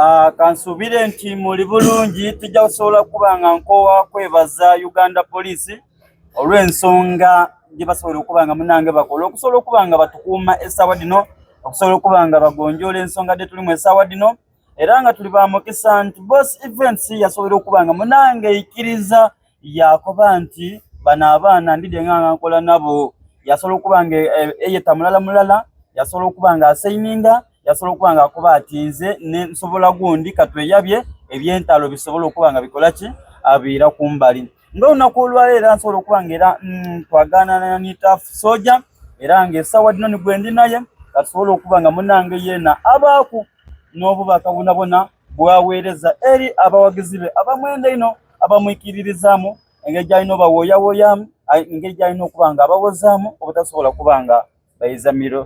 Ah, kansuubire nti muli bulungi tujja kusobola kuba nga nkoowa kwebaza Uganda Police olw'ensonga gye basobola okuba nga munange bakola okusobola okuba nga batukuuma essaawa dhino okusobola okuba nga bagonjoola ensonga dhe tulimu essaawa dhino era nga tuli ba mukisa nti Boss Events yasobola okuba nga munange ikiriza yakoba nti bano abaana ndidhe nga nga nkola nabo yasobola okuba nga eh, eyeta mulala mulala yasobola okuba nga asaininga yasobola okuba nga akoba ati nze nsobola gundi katweyabye ebyentalo bisobola okuba nga bikola ki abiira kumbali nga olunaku olwaleero era nsobola okuba nga era mm, twagaanana ni Tuff Soldier era nga essaawa dhino ni gwendi naye katusobola okuba nga munange yeena abaaku n'obubaka bwonabwona bw'aweereza eri abawagizi be abamwenda einho abamwikiririzaamu engeri gy'alina obawooyawooyaamu engeri gy'alina okuba nga abawozaamu obutasobola kuba nga baiza miro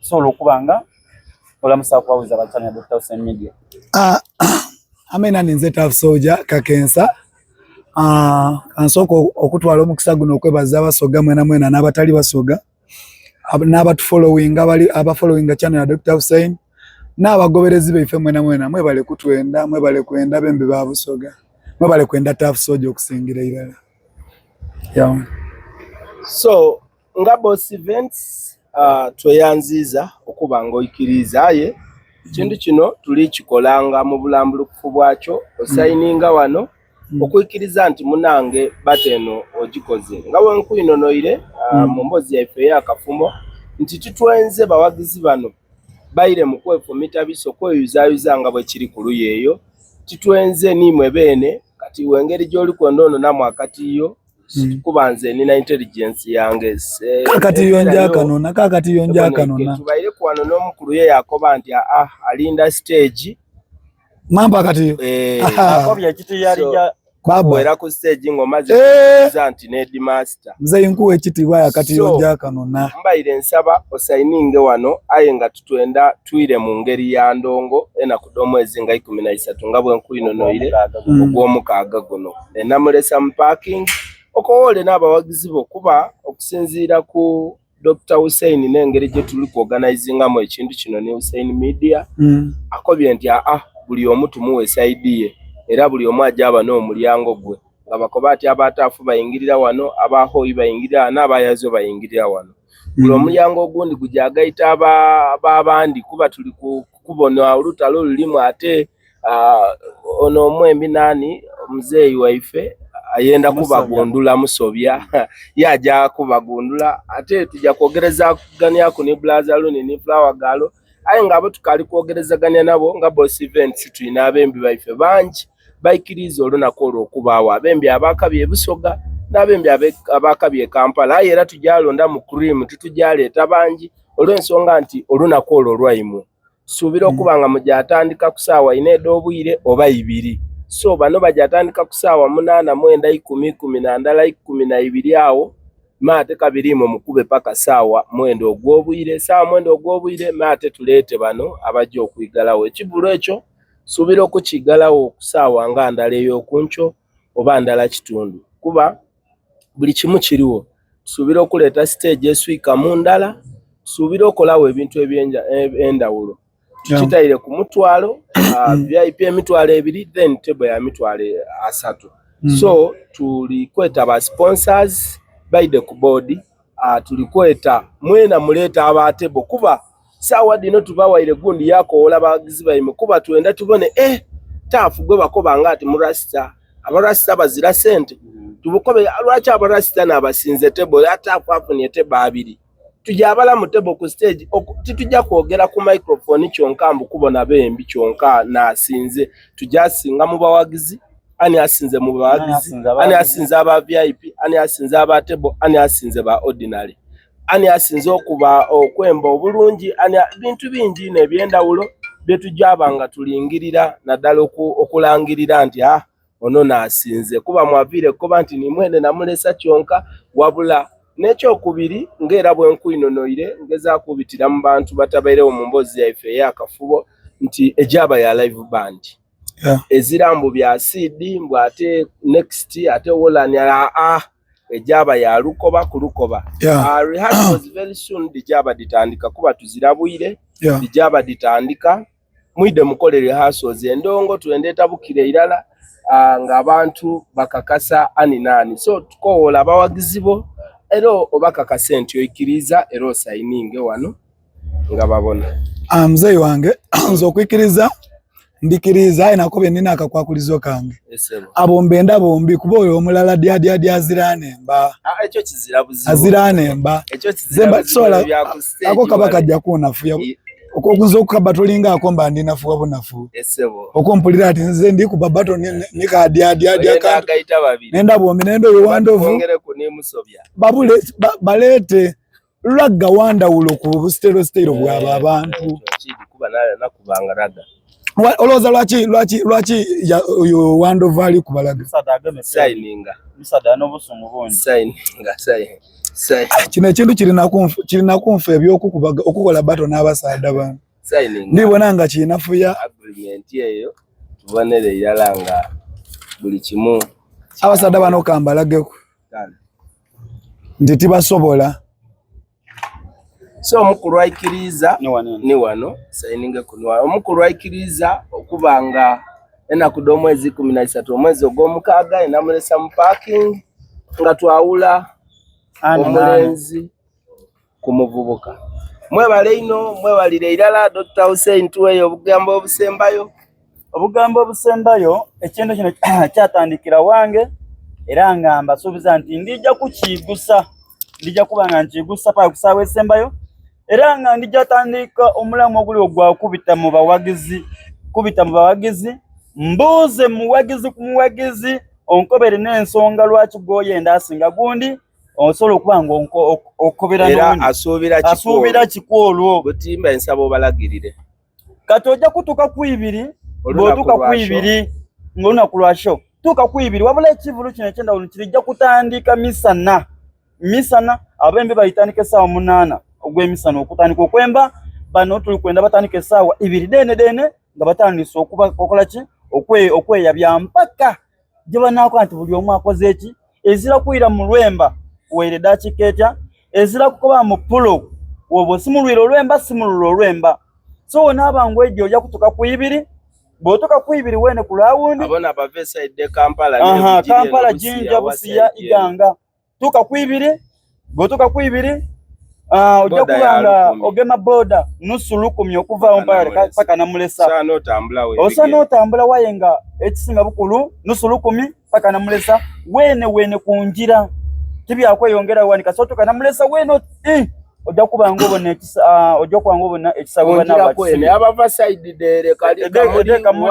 sobola okuba nga olamusa okubabuuza ba channel ya Dr. Hussein Media. Ah, amena ninze Tuff Soldier Kakensa. Ah, kansooka okutwala omukisa guno okwebaza abasoga mwena mwena n'abatali basoga n'abatufollowinga abali abafollowinga channel ya Dr. Hussein n'abagoberezi baife mwena mwena mwebale kutwenda mwebale kwenda bembe ba Busoga mwebale kwenda Tuff Soldier okusingira irala. Yeah. So nga Boss Events uh, tweyanziiza okuba nga oikiriiza aye ekintu kino tuli kikolanga mu bulambulukufu bwakyo osayininga wano mm. okwikiriza nti munange bata eno ogikoze nga wenkwinonoire uh, mm. mu mboozi yaife eyakafumo nti titwenze bawagizi bano baire mu kwefumita biso kweyuzayuza nga bwe kiri ku luyi eyo titwenze niimwe beene kati wengeri gy'oli kwenda ono namu akatiyo mm. kuba nze nina intelligence yange kakati yonja kanona kakati yonja kanona tubaire kwano n'omukulu ye yakoba nti aa ah, alinda stage mamba kati eh, akobye ekitu yalija baba era ku stage ng'omaze eh. kuza nti ne headmaster nze nkuwa ekitiibwa yakati yonja kanona mbaire nsaba osayininge wano aye nga tutwenda twire mu ngeri ya ndongo enaku dh'omwezi nga 13 nga bwe nkwinonoire mm. ogw'omukaaga guno Enamulesa mu parking okowoole n'abawagizi bo kuba okusinziira ku Dokita Hussein n'engeri gye tuli ku organizingamu ekintu kino ni Hussein Media mm. akobye nti aa buli omu tumuwe saidi ye era buli omu aja aba n'omulyango gwe nga bakoba ati abataafu bayingirira wano abahoyi bayingirira wano abayazo bayingirira wano buli mm. omulyango ogundi gujagaita abandi kuba tuli kubona olutalo lulimu ate Ah, ono omwembi nani omuzeeyi waife ayenda kubagundula musobya yaja kubagundula ate tuja kwogerezaganyaku ni Blaza Luni ni Flower Girl aye nga abo tukali kwogerezaganya nabo nga Boss Events tulina abembi baife bangi baikiriza olunaku olwo okubaawo abembi abakabi e Busoga n'abembi abakabi e Kampala aye era tujalonda mu cream titujaleeta bangi olw'ensonga nti olunaku olwo lwaimwe Tusuubira okuba nga mugyatandika ku saawa ina edh'obwire oba ibiri. So bano bagyatandika ku saawa munaana, mwenda, ikumi, ikumi na ndala, ikumi na ibiri agho me ate kabiri imwe mukube paka saawa mwenda ogw'obwire. Saawa mwenda ogw'obwire me ate tuleete bano abaja okwigalagho. Ekivvulu ekyo nsuubira okukiigalagho ku saawa nga ndala ey'okunkyo oba ndala kitundu kuba buli kimu kirigho. Tusuubira okuleeta siteegi eswika mu ndala, tusuubira okolagho ebintu eby'endhawulo. Tukitaire ku mutwalo, uh, mm. VIP emitwalo ebiri then table ya mitwalo asatu. Mm. So tuli kweta ba sponsors baide ku board, uh, tuli kweta mwena muleeta aba table kuba Saawa dhino tubawaire gundi yaakowoola baghagizi baimwe kuba twenda tubone eh taafu gwe bakoba nga ati murasita. Abarasita bazira sente? Tubukobe lwaki abarasita n'abasinze tebo era taafu afunye tebo abiri. Tuja abalamu tebo ku siteegi tituja kwogera ku microphone kyonka mbu kubona bembi kyonka n'asinze. Tuja singa mu bawagizi, ani asinze mu bawagizi, ani asinze aba VIP, ani asinze aba tebo, ani asinze ba ordinary. Ani asinze okuba okwemba obulungi, ani bintu bingi inho eby'endhawulo bye tujaba nga tulingirira naddala okulangirira nti ah ono n'asinze kuba mwaviire kukoba nti ni mwene namulesa kyonka wabula n'ekyokubiri nga era bwe nkwinonoire ngezaaku kubitira mu bantu batabairegho mu mboozi yaife ey'akafubo nti ejaba ya live band. Yeah. Ezira mbu bya seed mbu ate next ate wolani aa ejaba ya lukoba ku lukoba. Yeah. Uh, rehearsals very soon dijaba ditandika kuba tuzira bwire Yeah. dijaba ditandika. Mwidhe mukole rehearsals endongo twende etabukire irala ah, nga abantu bakakasa ani naani. So tukowoola abawagizi bo era obakakase nti oikiriiza era osayininge wano nga babona. Ah, muzeeyi wange nze okwikiriza ndikiriza aye nako bye nina akakwakulizo kange abo mbenda bombi kuba oyo omulala dyadyadya aziranemba ah, ekyo kizira buzibu aziranemba zemba kisobola ako kaba kajja kunafuya okunza okukaba tolinga ako mba ndi nafuwa bunafu okumpulira ati nze ndi kuba bato nikadyadyadya nenda bombi nenda oyo wandovu babule baleete Ragga wandawulo ku busitero sitero bwabo eh, abantu. Olowooza lwaki lwaki lwaki oyo wandovu ali kubalaga? Kino ekintu kirina kunfa ebyokukubaga okukola bato n'abasaadha bano. Ndibona nga kinafuya. Agreement eyo tubonere irala nga buli kimu. Abasaadha bano kambalageku. Nti tibasobola. So omukulu aikiriiza ni wano sayininge kuno omukulu aikiriiza okuba nga enaku dh'omwezi ikumi na isatu omwezi ogw'omukaaga enamulesa mu parking nga twawula omulenzi ku muvubuka. Mwebale inho, mwebalire irala Dokita Hussein tuweeyo obugambo obusembayo. Obugambo obusembayo, ekintu kino kyatandikira wange era nga mbasuubiza nti ndija kukiigusa, ndija kuba nga nkiigusa paka ku saawa esembayo era nga ndija tandika omulamu oguli ogwa kubita mu bawagizi, kubita mu bawagizi mbuuze muwagizi ku muwagizi onkobere n'ensonga lwaki gwoyenda asinga gundi osobola okuba nga okobera era asuubira asuubira kikwolwo butimba ensaba obalagirire kati ojja kutuuka ku ibiri bw'otuuka ku ibiri ng'olunaku lwa sho tuuka ku ibiri wabula ekivulu kino ekyendawulo kirijja kutandika misana misana abembi bayitandika essaawa munaana ogw'emisana okutandika okwemba bano tuli kwenda batandika essaawa ibiri dene dene nga batandise okukola ki okweyabya mpaka gye banaakola nti buli omu akoze eki ezira kwira mu lwemba waire dakiika etya ezira kukoba mu pulo woba osimulwire olwemba simulula olwemba so wonaaba ngwegyo ojja kutuka ku ibiri bw'otuuka ku ibiri weene ku lawundi abona bava esaidi e Kampala aha Kampala Jinja Busia Iganga tuuka ku ibiri bw'otuuka ku ibiri ah, ojja kuba nga ogema boda nusu lukumi okuva mpaka Namulesa osa n'otambula waye nga ekisinga bukulu nusu lukumi paka Namulesa weene weene ku njira tibyakweyongera wanika so otuuka Namulesa weene eh, ojja kuba nga obona ekisa ah, ojja kuba nga obona ekisa abava saidi dere kali kamuli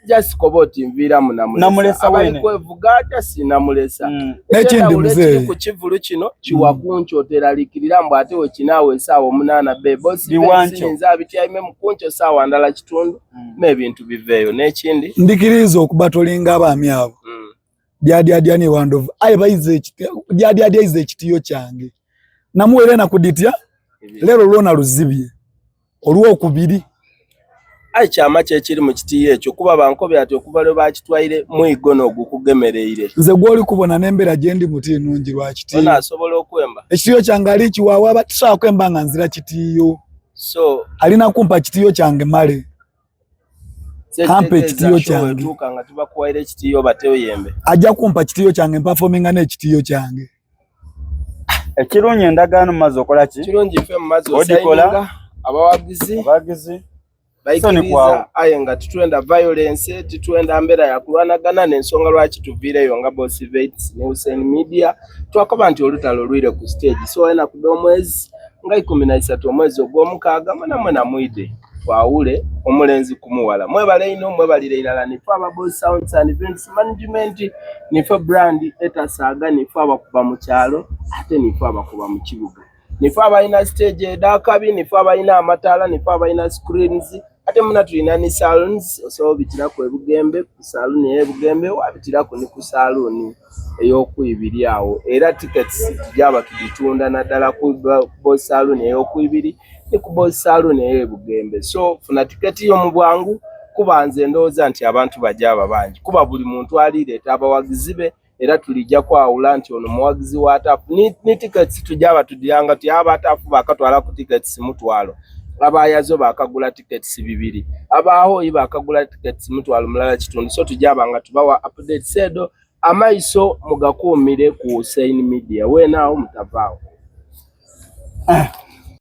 just koba oti nviiramu namulesa abali kwevuga just namulesa mm. N'ekindi muzeeyi ku kivulu kino kiwa mm. kunkyo oteralikirira mbu ate wekinaawo esaawa omunaana bebosinza abityaime mu kunkyo saawa ndala kitundu mm. n'ebintu biveeyo n'ekindi ndikiriza okuba tolinga abaami abo mm. dyadyadya ne wandovu aye baize dyadyadya aize ekitiyo kyange namuwere nakuditya lero lwona luzibye olwokubiri Aye kyama ki ekiri mu kitiiyo ekyo? Kuba bankobye ati okuva lwe baakitwaire mwigo n'ogukugemereire. Nze gw'oli kubona n'embeera gye ndimu ti nungi lwa kitiiyo. Ono asobola okwemba? Ekitiiyo kyange ali kiwawaaba, tisobola kwemba nga nzira kitiiyo. So alina kumpa kitiiyo kyange male. Ampa ekitiiyo kyange. Tuuka nga tubakuwaire ekitiiyo bate oyembe. Ajja kumpa kitiiyo kyange mpafominga n'ekitiiyo kyange. Ekirungi endagaano mumaze okola ki? Ekirungi ffe mumaze osayinga abawagizi abawagizi baikiriza aye nga titwenda violence titwenda mbeera ya kulwanagana n'ensonga lwaki tuviireyo nga Boss Vates ne Hussein Media twakoba nti olutalo lwire ku stage so enaku dh'omwezi nga 13 omwezi ogw'omukaaga mwena mwena mwidhe twawule omulenzi ku muwala. Mwebale inho, mwebalire irala. Nife aba Boss Sounds and Events Management, nife brand etasaaga, nife abakuba mu kyalo ate nife abakuba mu kibuga. Nife abalina stage edh'akabi, nife abalina amataala, nife abalina screens ate muna tulina ni saloons, osobola obitiraku e Bugembe ku saloon ey'e Bugembe, wabitiraku ni ku saloon ey'okwibiri agho. Era tickets tujaba tudhitunda naddala ku Boss Saloon ey'okwibiri. ni ku Boss Saloon ey'e Bugembe. So funa tiketi yo mu bwangu kuba nze ndowooza nti abantu baja aba bangi kuba buli muntu alireeta abawagizi be era tulija kwawula nti ono muwagizi wa Taafu. Ni, ni tickets tujaba tudhiranga tuti aba Taafu bakatwala ku tickets mutwalo. Aba Yazo baakagula tickets bibiri, aba Ahoyi baakagula tickets mutwalo mulala kitundu. So tujaba nga tubawa updates edo, amaiso mugakuumire ku Hussein Media. Weena agho mutavaagho.